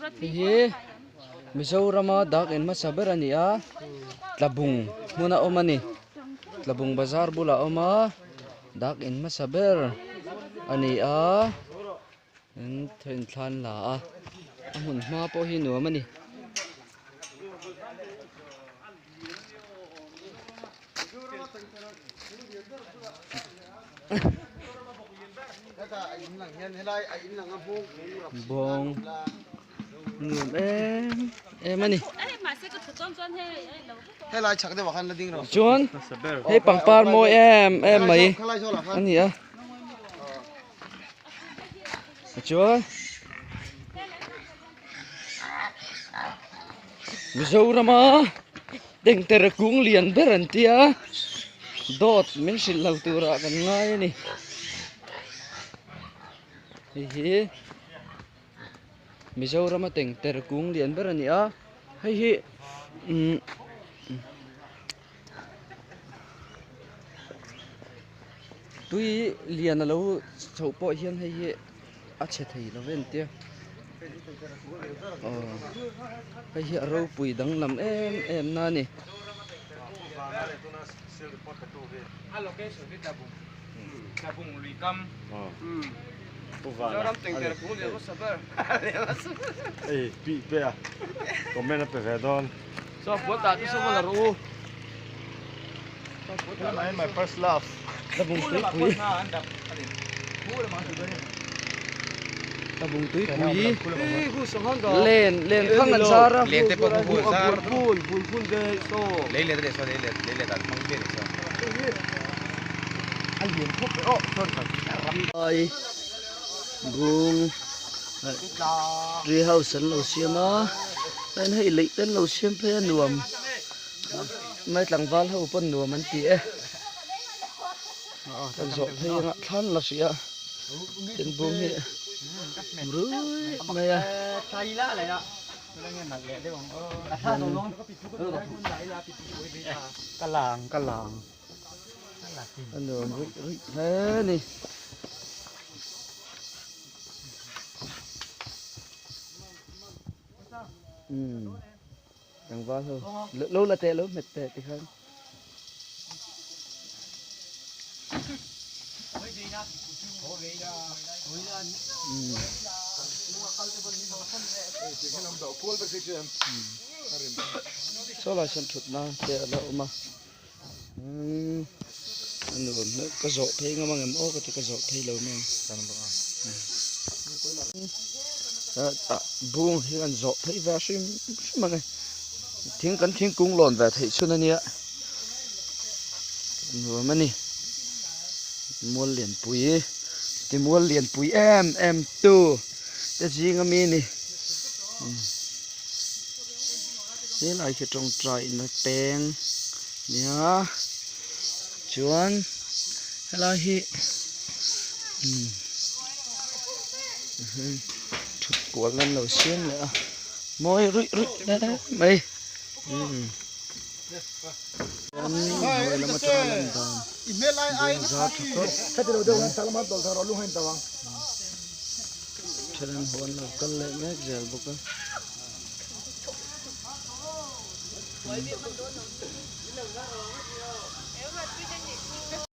Hei hi Mizorama dak in hmasa ber a ni a Tlabung hmuna awm a ni Tlabung bazar bulah a awm a dak in hmasa ber a ni a in thlan la a a hmun hma pawh hi nuam a ni. Bawng nuam em em a ni chuan hei pangpar mawi em em mai a ni a chuan. Mizorama tengter kung lian ber an tia dawt min hrilh lo turah kan ngai a ni hei hi Mizorama tengter kung lian ber a ni a hei hi umm tui lian a lo chhoh pawh hian hei hi. a chhe thei lo vel tia aw hei hi a ropui danglam em em na a ni. Tlabung tuipui len len thang an zar a bung tree house an lo siam a hei leih te an lo siam phei a nuam. Mai tlangval ho pawn nuam an ti e kan zawh phei anga thlan la hrih a tin bung hi ruih mai a a nuam ruih ruih hle a ni. Tlangval ho lo la teh lo hmet teh tikhan. Saw lai sawn thutna te a la awm a a nuam hleuh ka zawh phei ngam ang em aw ka ti ka zawh phei lo mai ang bung hi an zawh phei ve hrim hrim ang e thing kan thingkung lawn ve theih chhun a nia nuam a ni mual lianpui ti mual lianpui em em tu te zing ami a ni. Helai khi tawngtai in a peng nia chuan helai hi thut kual an lo siam leh a mawi ruih ruih hle mai chuan hnuai lam atanga lan dan bung zar tha khawp then an huan lo kal leh mek zel bawk a.